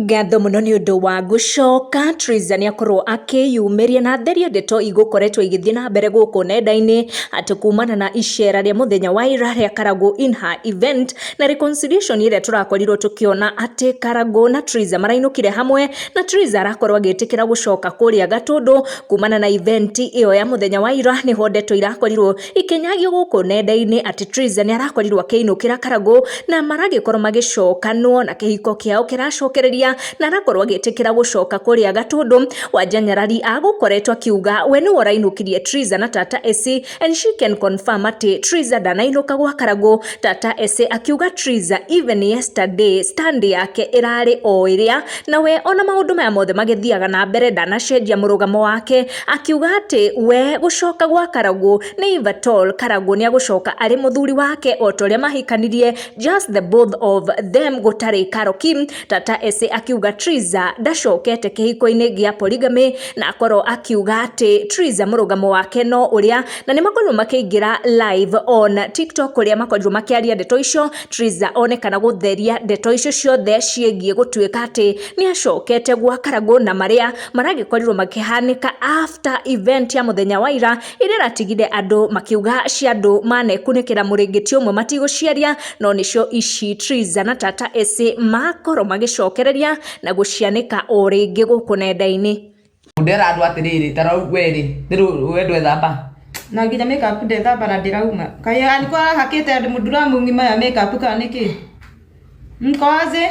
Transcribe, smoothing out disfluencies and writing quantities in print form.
Ngatho mũno nĩ ũndũ wa gũcoka. Triza nĩ akorwo akĩyumĩria na theria ndeto igũkoretwo igĩthiĩ na mbere gũkũ nenda-inĩ atĩ kumana na icera rĩa mũthenya wa ira rĩa Karangũ in her event na reconciliation ĩrĩa tũrakorirwo tũkĩona atĩ Karangũ na Triza marainũkire hamwe na Triza arakorwo agĩtĩkĩra gũcoka kũrĩa Gatũndũ kumana na event ĩyo ya mũthenya wa ira. Nĩho ndeto irakorirwo ikĩnyagio gũkũ nenda-inĩ atĩ Triza nĩ arakorirwo akĩinũkĩra Karangũ na maragĩkorwo magĩcokanwo na kĩhiko kĩao kĩracokereria na arakorwo agĩtĩkĩra gũcoka kũrĩa Gatũndũ. Wanja Nyarari agũkoretwo akiuga we nĩwe ũrainũkirie Triza na Tata Esi and she can confirm atĩ Triza ndanainũka gwa Karangũ. Tata Esi akiuga Triza even yesterday stand yake ĩrarĩ o ĩrĩa na we ona maũndũ maya mothe magĩthiaga na mbere ndanacenjia mũrũgamo wake, akiuga atĩ we gũcoka gwa Karangũ nĩ if at all Karangũ nĩ agũcoka arĩ mũthuri wake o ta ũrĩa mahikanirie, just the both of them, gũtarĩ Carol Kim. Tata Esi akiuga Triza ndacokete kĩhiko-inĩ gĩa polygamy na akorwo akiuga atĩ Triza mũrũgamo wake no ũrĩa, na nĩ makorirwo makĩingĩra live on TikTok kũrĩa makorirwo makĩaria ndeto icio. Triza onekana gũtheria ndeto icio ciothe ciĩgiĩ gũtuĩka atĩ nĩ acokete gwa Karangũ na marĩa maragĩkorirwo makĩhanĩka after event ya mũthenya wa ira ĩrĩa ĩratigire andũ makiuga cia andũ manekunĩkĩra mũrĩngĩti ũmwe matigũciaria, no nĩcio ici Triza na Tata Esi makorwo magĩcokereria na gũcianĩka o rĩngĩ gũkũ nenda-inĩ. Ndera andũ atĩrĩrĩ, ta rĩu we rĩ, rĩu we ndwethamba? Na nginya makeup ndethamba na ndĩrauma. Kaĩ alikuwa ahakĩte nduramu ng'ima ya makeup kana nĩkĩ? Mko wazi?